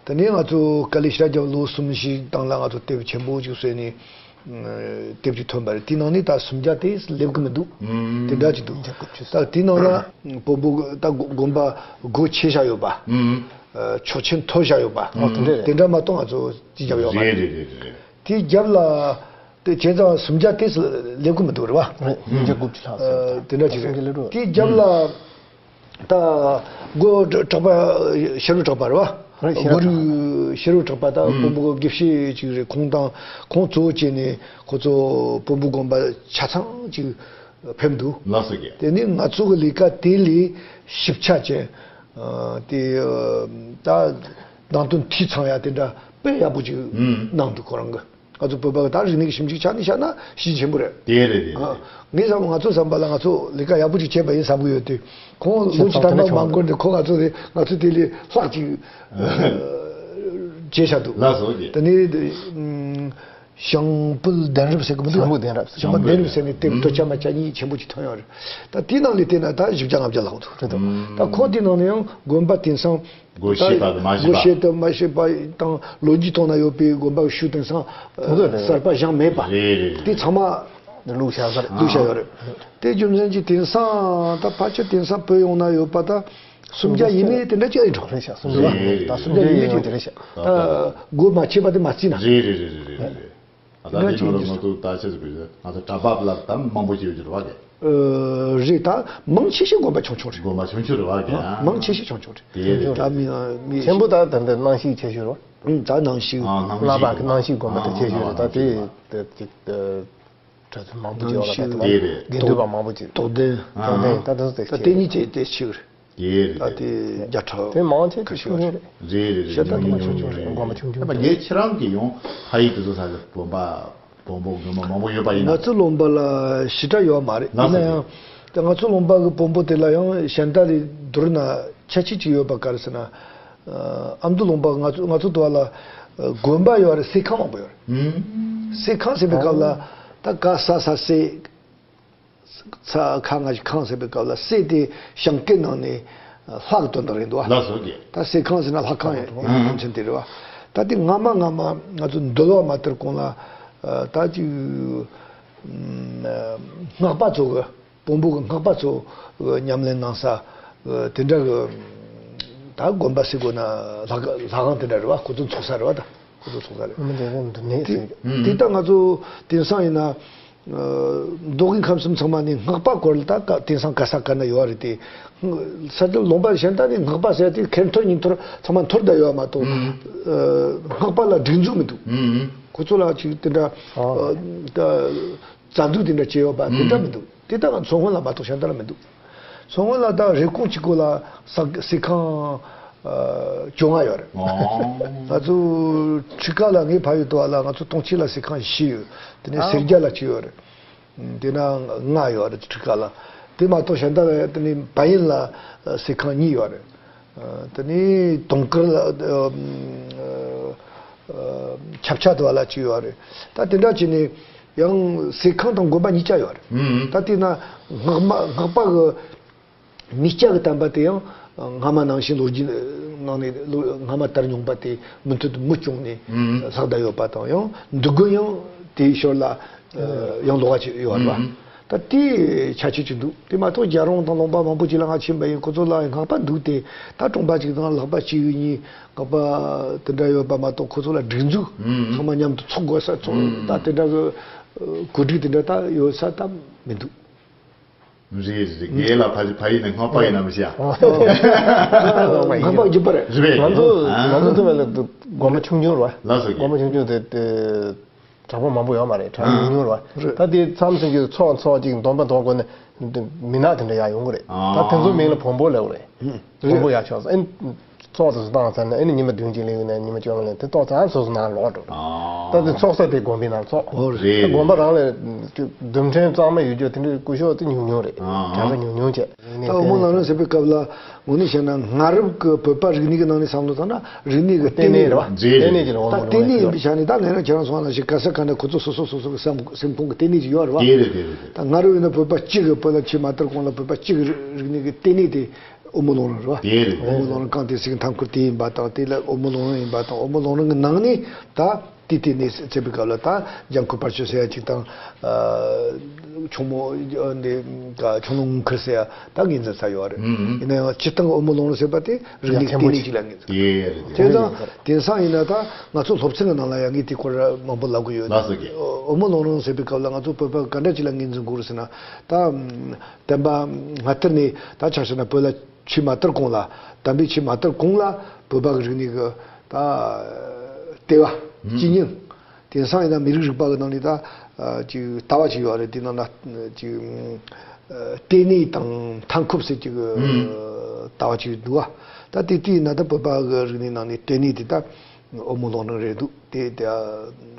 དེ་ནས་ང་ཚོ་དཀའ་ལས་ཞེ་དྲག་བརྒྱབ། ལོ་གསུམ་བཞི་སྟེང་ལ་ང་ཚོ་དེབ་ཆེན་པོ་ཅིག་བཟོས་ནས་དེབ་ཅིག་ཐོན་པ་རེད། དེའི་ནང་ནས་ད་སུམ་བརྒྱ་དེ་སླེབས་ཀྱི་མི་འདུག་དེ་འདྲ་ཅིག་འདུག་ད་དེའི་ནང་ལ་བོན་པོ་ད་དགོན་པ་སྒོ་ཕྱེ་བཞག་ཡོད་པ། ཆོག་མཆན་ཐོབ་བཞག་ཡོད་པ། དེ་འདྲ་མ་གཏོགས་ང་ཚོ་ཅི་བརྒྱབ་ཡོད་མ་རེད། རེད་རེད་རེད་རེད། དེའི་རྒྱབ་ལ་དེ་བྱས་ཙང་སུམ་བརྒྱ་དེ་སླེབས་ཀྱི་མི་འདུག་རེད་བ། རེད། སུམ་བརྒྱ་དགུ་བཅུ་ལྷག་ཙམ། དེ་འདྲ་ཅིག་རེད། དེའི་རྒྱབ་ལ་ད་སྒོ་གྲགས་པ་ཕྱི་རོལ་གྲགས་པ་རེད་བ། རེད། ཕྱི་རོལ་གྲགས་པ། སྒོ་རུ་ཕྱི་རོལ་གྲགས་པ་ད་བོན་པོ་དགེ་བཤེས་ཅིག་རེད། ཁོང་དང་ཁོང་གཙོ་བོ་བྱས་ནས་ཁོ་ཚོ་བོན་པོ་དགོན་པ་ཆ་ཚང་ཅིག་ཕེབས་འདུག་ལགས་སོ། དེ་ནས་ང་ཚོ་གི་ལས་ཀ་དེ་ལས་ཞིབ་ཆ་ཅན་དེ་ད་ནང་དོན་འཐུས་ཚང་ཡ་དེ་འདྲ་དཔེ་ཡག་པོ་ཅིག་གནང་འདུག་ཁོ་རང་གི། ང་ཚོ་བོད་པ་གི་ད་རིག་གནས་ཀྱི་ཞིབ་འཇུག་ཆ་ནས་བཤད་ན་གཞི་ཆེན་པོ་རེད། དེ་རེད་རེད། ཨ། ངས་བསམ་ང་ཚོ་བསམ་པ་ལ་ང་ཚོ་ལས་ཀ་ཡག་པོ་ཅིག་བྱས་པ་ཡིན་བསམ་གི་ཡོད་དུས། ཁོང་ལོ་བཅུ་ཐམ་པ་མ་འགོར་ནས་ཁོ་ང་ཚོ་རེད། ང་ཚོ་དེ་ལས་ལྷག་ཅིག་བྱས་བཞག་འདུག་ལགས་སོ། དེ་ནས་ཨུམ། ཞང་བོད་གདན་རབས་ཟེར་གི་མི་འདུག་ཞང་བོད་གདན་རབས། ཞང་བོད་གདན་རབས་ཟེར་ནས་དེབ་སྟོད་ཆ་མ་ཆ་གཉིས་ཆེན་པོ་ཅིག་ཐོན་ཡོད་རེད། ད་དེའི་ནང་ལ་བལྟས་ན་ད་བཞི་བརྒྱ་ལྔ་བརྒྱ་ལྷག་འདུག་རེད་དོ། ད་ཁོང་དེའི་ནང་ནས་ཡང་དགོན་པ་དེང་སང་སྒོ་ཕྱེ་པ་དང་མ་ཕྱེ་པ། སྒོ་ཕྱེ་དང་མ་ཕྱེ་པ་དང་ལོ་རྒྱུས་ཐོག་ན་ཡོད་པའི་དགོན་པ་ཤུལ་དེང་སང་གསར་པ་བཞེངས་མེད་པ། རེད་རེད་རེད། དེ་ཚང་མ་བླུགས་བཞག་ས་རེད། བླུགས་བཞག་ཡོད་རེད། དེ་རྒྱུ་མཚན་གྱིས་དེང་སང་ད་ཕལ་ཆེར་དེང་སང་བོད་ཡོངས་ན་ཡོད་པ་ད་སུམ་བརྒྱ་ཡས་མས་དེ་འདྲ་ཅིག་ཨེ་འགྲོ། རེད་ཤག་སུམ་བརྒྱ་ཡས་མས། ད་སུམ་བརྒྱ་ཡས་མས་ཅིག་རེད་ཤག་ད་སྒོ་མ་ཕྱེ་བ་དེ་མ་བརྩིས་ན། རེད་རེད་རེད་རེད་རེད། ད་ལྟ་དེ་ནང་ལ་ང་ཚོ་ད་ཆ་ཟིག་གི་ང་ཚོ་གྲྭ་པ་ལ་ད་མང་པོ་ཅིག་ཡོད་ཀྱི་རེད་བ་གི། ཨ། རེད། ད་མང་ཆེ་ཤས་དགོན་པ་ཆུང་ཆུང་རེད། དགོན་པ་ཆུང་ཆུང་རེད་བ་གི། མང་ཆེ་ཤས་ཆུང་ཆུང་རེད། དེ་རེད། ད་མི་མི་ཆེན་པོ་ད་ད་འདི་གནང་གཤིས་ཆེ་ཤོས་རེད་བ། ཨང་། ད་གནང་གཤིས། ཨང་། གནང་གཤིས། ལྔ་པ་གི་གནང་གཤིས་དགོན་པ་དེ་ཆེ་ཤོས་རེད། ད་དེ་དེ་ཅིག་གྲྭ་བཙུན་མང་པོ་ཅིག་ཡོད་རེད། ད་དེ་ལ་དགེ་འདུན་པ་མང་པོ་ཅིག་དོགས་ལྡན། དོགས་ལྡན། ད་དེ་ཚོ་དེ་ད་དེ་གཉིས་ཆེ་དེ་ཆེ་རེད། དེ་རེད། ད་དེ་བརྒྱ་ཕྲག་དེ་མང་ཆེ་ཁ་ཤས་ཆུང་ཆུང་རེད། རེད་རེད་རེད། ཞེ་དྲག་ཉུང་ཉུང་ཉུང་ཉུང་རེད། དགོན་པ་ཆུང་ཆུང་རེད། རྒན་ཁྱེད་རང་གིས་ཡང་ཕ་ཡུལ་དེ་ཚོ་ས་ཆ་དགོན་པ་བོན་པོ་དགོན་པ་མང་པོ་ཡོད་པ་ཡིན་ན། ང་ཚོ་ལུང་པ་ལ་ཞེ་དྲག་ཡོད་མ་རེད། ལགས་སོ། ཡིན་ན་ཡང་ད་ང་ཚོ་ལུང་པ་གི་བོན་པོ་དེ་ལ་ཡང་གཞན་དག་ལས་བསྡུར་ན་ཁྱད་ཆོས་ཅིག་ཡོད་པ་ག་རེ་ཟེར་ན། ཨ་མདོ་ལུང་པ་ང་ཚོ་ང་ཚོ་དུ་བ་ལ་དགོན་པ་ཡོད་རེད། གསེར་ཁང་མང་པོ་ཡོད་རེད། གསེར་ཁང་ཟེར་བའི་སྐབས་ལ་ད་ག་ས་ས་གསེར། ཚ་ཁ་ང་ཞིག་ཁང་ཟེར་བའི་སྐབས་ལ་གསེར་དེ་ཞིང་སྐད་ནང་ནས་ལྷ་གི་དོན་དག་རེད་འདུག་བ། ལགས་སོ་རྒན། ད་གསེར་ཁང་ཟེར་ན་ལྷ་ཁང་ཡིན་ཡིན་ཚུལ་དེ་རེད་བ། ད་དེ་སྔ་མ་སྔ་མ་ང་ཚོ་འདུལ་བ་མ་དར་གོང་ལ་ད་ཅིག་སྔགས་པ་ཚོ་གི་བོན་པོ་གི་སྔགས་པ་ཚོ་གི་ཉམས་ལེན་གནང་ས་དེ་འདྲ་གི་ད་དགོན་པ་ཟེར་དགོས་ན་ལྷ་ལྷ་ཁང་དེ་འདྲ་རེད་བ། ཁོ་ཚོ་འཚོགས་ས་རེད་བ། ད། ཁོ་ཚོ་ཚོགས་ས་རེད། མི་དེ་ཚོ་འདུག་ནས་དེ་ཟེར་གི། དེ་ལྟ་ང་ཚོ་དེང་སང་ཡིན་ན། ཨ། མདོ་དབུས་ཁམས་གསུམ་ཚང་མ་ནས་སྔགས་པ་སྐོར་ལ་ད་ཀ་དེང་སང་ག་ས་ག་ན་ཡོད་རེད་དེ། ས་དེ་ལུང་པ་གཞན་དག་ནས་སྔགས་པ་ཟེར་དེ་ཁེར་འཐོར་ཉིན་འཐོར་ཚང་མ་འཐོར་བསྡད་ཡོད་མ་གཏོགས། ཨ། སྔགས་པ་ལ་སྒྲིག་འཛུགས་མི་འདུག་ཁོ་ཚོ་ལ་ཅིག་དེ་འདྲ། ཨ། ད་རྩ་འཛུགས་དེ་འདྲ་བྱས་ཡོད་པ་དེ་འདྲ་མི་འདུག་དེ་ལྟ་ང་མཚོ་སྔོན་ལ་མ་གཏོགས་གཞན་དག་ལ་མི་འདུག་མཚོ་སྔོན་ལ་ད་རེབ་གོང་གཅིག་པོ་ལ་ས་གསེར་ཁང་བཅོ་ལྔ་ཡོད་རེད། ང་ཚོ་ཁྲི་ཀ་ལ་ངའི་ཕ་ཡུལ་དུ་བ་ལ་ང་ཚོ་སྟོང་ཆེ་ལ་གསེར་ཁང་བཞི་ཡོད། དེ་ནས་སེར་རྒྱ་ལ་གཅིག་ཡོད་རེད། དེ་ན་ལྔ་ཡོད་རེད། ཁྲི་ཀ་ལ། དེ་མ་གཏོགས་གཞན་དག་ལ་དེ་ནས་བལ་ཡུལ་ལ་གསེར་ཁང་གཉིས་ཡོད་རེད། དེ་ནས་དུང་དཀར་ལ། ཆབ་ཆ་དུ་བ་ལ་གཅིག་ཡོད་རེད། ད་དེ་འདྲ་བྱས་ནས། ཡང་གསེར་ཁང་དང་དགོན་པ་གཉིས་ཆ་ཡོད་རེད། ད་དེས་ན་སྔགས་མ་སྔགས་པ་གི་མིག་རྒྱ་གི་བསྟན་པ་དེ་ཡང་སྔ་མ་ནང་བཞིན་ལོ་རྒྱུས་ནང་ནས་ལོ་སྔ་མ་དར་མྱོང་པ་དེ་མུ་མཐུད་དུ་མུ་བྱུང་ནས་ལྷག་བསྡད་ཡོད་པ་དང་། ཡང་འདུལ་དགོན་ཡང་དེའི་ཞོར་ལ་ཡང་ལོགས་ཀ་ཅིག་ཡོད་རེད་བ། ད་དེའི་ཁྱད་ཆོས་ཅིག་འདུག་དེ་མ་གཏོགས་རྒྱལ་རོང་དང་ལུང་པ་མང་པོ་ཅིག་ལ་ང་ཕྱིན་པ་ཡིན། ཁོ་ཚོ་ལ་སྔགས་པ་འདུག་སྟེ། ད་གྲོང་པ་ཅིག་དང་ལྷག་པ་གཅིག་གཉིས་སྔགས་པ་དེ་འདྲ་ཡོད་པ་མ་གཏོགས། ཁོ་ཚོ་ལ་སྒྲིག་འཛུགས་ཚང་མ་མཉམ་དུ་ཚོགས་དགོས་ས་ཚོགས། ད་དེ་འདྲ་གི་གོ་སྒྲིག་དེ་འདྲ་ད་ཡོད་ས་ད་མི་འདུག་རེད་རེད། རྒན་ལགས་ཕ་ཕ་ཡུལ་ནས་སྔགས་པ་ཡིན་ནམ་ཤག་སྔགས་པ་རྒྱུད་པ་རེད། རེད། ང་ཚོ་ང་ཚོ་ཚོ་བས་ལ་དགོན་པ་ཆུང་ཆུང་རེད་བ། ལགས་སོ། དགོན་པ་ཆུང་ཆུང་དེ་དེ། གྲྭ་པ་མང་པོ་ཡོད་མ་རེད། གྲྭ་ཉུང་ཉུང་རེད་བ། རེད། ད་དེ་མཚམས་མཚམས་ཀྱི་ཚོགས་ཚོགས་ཅིག་འདོན་པ་འདོན་དགོས་ན་མི་ནག་དེ་འདྲ་ཡར་ཡོང་གི་རེད། ད་དེ་ཚོ་མིང་ལ་བོན་པོ་ལབ་རེད། བོན་པོ་ཡར་ཕྱོགས་ཨེ་ཚོགས་དེ་ཚོ་བཏང་ཚར་ན་ཨེ་ནི་ཉི་མ་བདུན་གཅིག་སླེབས་ཡོང་ན་ཉི་མ་བཅོ་ལྔ་ལ་དེ་ཏོག་ཙམ་སོ་སོ་ནང་ལོག་འགྲོ་རེད། ད་དེ་ཚོགས་ས་དེ་དགོན་པའི་ནང་ཚོགས། ཨོ་རེད། དགོན་པ་རང་ལ་རྡུལ་ཕྲན་གཙང་མ་ཡོད་རྒྱུ་དེ་འདྲའི་སྐུ་ཞབས་དེ་ཉུང་ཉུང་རེད། གྲྭ་ས་ཉུང་ཉུང་བྱས། ད་ཨོ་མོ་ལོང་རིང་ཟེར་བའི་སྐབས་ལ་དངོས་གནས་བཤད་ན་སྔ་རབས་ཀྱི་བོད་པ་རིག་གནས་ཀྱི་ནང་ནས་བསམ་བློ་བཏང་ན་རིག་གནས་ཀྱི་ལྟེ་གནས་རེད་བ། རེད་རེད། ལྟེ་གནས་ཀྱི་ལོ་ད་ལྟེ་གནས་ཡིན་པའི་ཆ་ནས་ད་ངས་རང་ཁྱེད་རང་སོང་ན་ཞིག་ག་ས་ག་ན་ཁོ་ཚོ་སོ་སོ་སོ་སོ་གི་སེམས་སེམས་ཁོང་གི་ལྟེ་གནས་ཅིག་ཡོད་རེད་བ། དེ་རེད་དེ་རེད་དེ། ད་སྔ་རབས་ཡིན་ན་བོད་པ་གཅིག་གི་བོད་ལ་ཆེས་མ་དར་གོང་ལ་བོད་པ་གཅིག་གི་རིག་གནས་ཀྱི་ལྟེ་གནས་དེ་ཨོ་མོ་ལོང་རིང་རེད་བ། དེ་རེད། ཨོ་མོ་ལོང་རིང་གང་དེ་སྲིད་མཐའ་འཁོར་དེ་ཡིན་པ་དང་། དེ་ལ་ཨོ་མོ་ལོང་རིང་ཡིན་པ་དང་། ཨོ་མོ་ལོང་རིང་གི་ནང་ནས་ད། དེ་དེ་ནས་ཚེ་བའི་སྐབས་ལ་ད་ལྗང་ཁུ་བར་ཆད་ཟེར་ཡ་ཅིག་དང་། ཨ། ཁྱུང་མོ་འདི་ཁྱུང་ལུང་ངུ་ཁུར་ཟེར་ཡ་ད་ངོས་འཛིན་ས་ཡོད་རེད། ཡིན་ན་ཡང་སྤྱིར་བཏང་ཨོ་མོ་ལོང་རིང་ཟེར་བ་དེ་རིག་གནས་ལྟེ་གནས་ཅིག་ལ་ངོས་འཛིན། དེ་ཡང་རེད། དེ་དང་དེང་སང་ཡིན་ན་ད་ང་ཚོ་སློབ་ཚན་གྱི་ནང་ལ་ཡང་ངས་དེ་སྐོར་མང་པོ་ལབ་གི་ཡོད། ལགས་སོ་རྒན། ཨོ་མོ་ལོང་རིང་ཟེར་བའི་སྐབས་ལ་ང་ཚོ་བོད་པ་ག་འདྲ་ཅིག་ལ་ངོས་འཛིན་དགོས་རེད་ཟེར་ན། ད་བསྟན་པ་སྔ་དར་ནས་ད་ཆ་བཞག་ན་བོད་ལ་ཆེས་མ་དར་གོང་ལ། དམ་པའི་ཆོས་མ་དར་གོང་ལ་བོད་པ་གི་རིག་གནས་ཀྱི་ད་ལྟེ་བ་ཨུམ་དཀྱིལ་སྙིང་། དེང་སང་ཡིན་ན་མི་རིགས་རིག་པ་གི་ནང་ནས་ད་ཅིག་ལྟ་བ་ཅིག་ཡོད་རེད། དེ་ནང་ན་ཅིག་ལྟེ་གནས་དང་མཐའ་འཁོབ་ཟེར་གྱི་ཨུམ་ལྟ་བ་ཅིག་འདུག་བ། ད་དེ་དུས་ཡིན་ན་ད་བོད་པ་གི་རིག་གནས་ནང་ནས་ལྟེ་གནས་དེ་ད་ཨོ་མོ་ལོང་རིང་རེད་འདུག་དེ་དེ་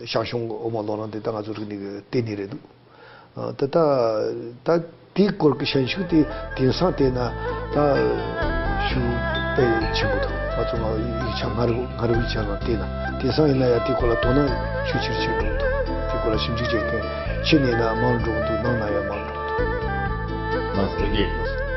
ཞང་ཞུང་གི་ཨོ་མོ་ལོང་རིང་དེ་ད་ང་ཚོ་རིག་གནས་ཀྱི་ལྟེ་གནས་རེད་འདུག་ཨ། ད་ད་ད་དེའི་སྐོར་གྱི་ཞན་ཞུགས་དེ་དེང་སང་བལྟས་ན་ད་ཤུགས་དཔེ་ཆེན་པོ་འདུག་ང་ཚོ་ང་ཡིག་ཆ་སྔ་རབས་སྔ་རབས་ཡིག་ཆ་ནང་བལྟས་ན། དེང་སང་ཡིན་ན་ཡང་དེའི་སྐོར་ལ་དོ་སྣང་ཤུགས་ཆེར་བྱེད་དགོས་འདུག་སྐོར་ལ་ཞིབ་འཇུག་བྱས་ཏེ་ཕྱི་ནས་ན་མང་འགྲོ་འདུག་ནང་ན་ཡང་མང་འགྲོ་འདུག་ནང་འགྲོ་རྒྱུ།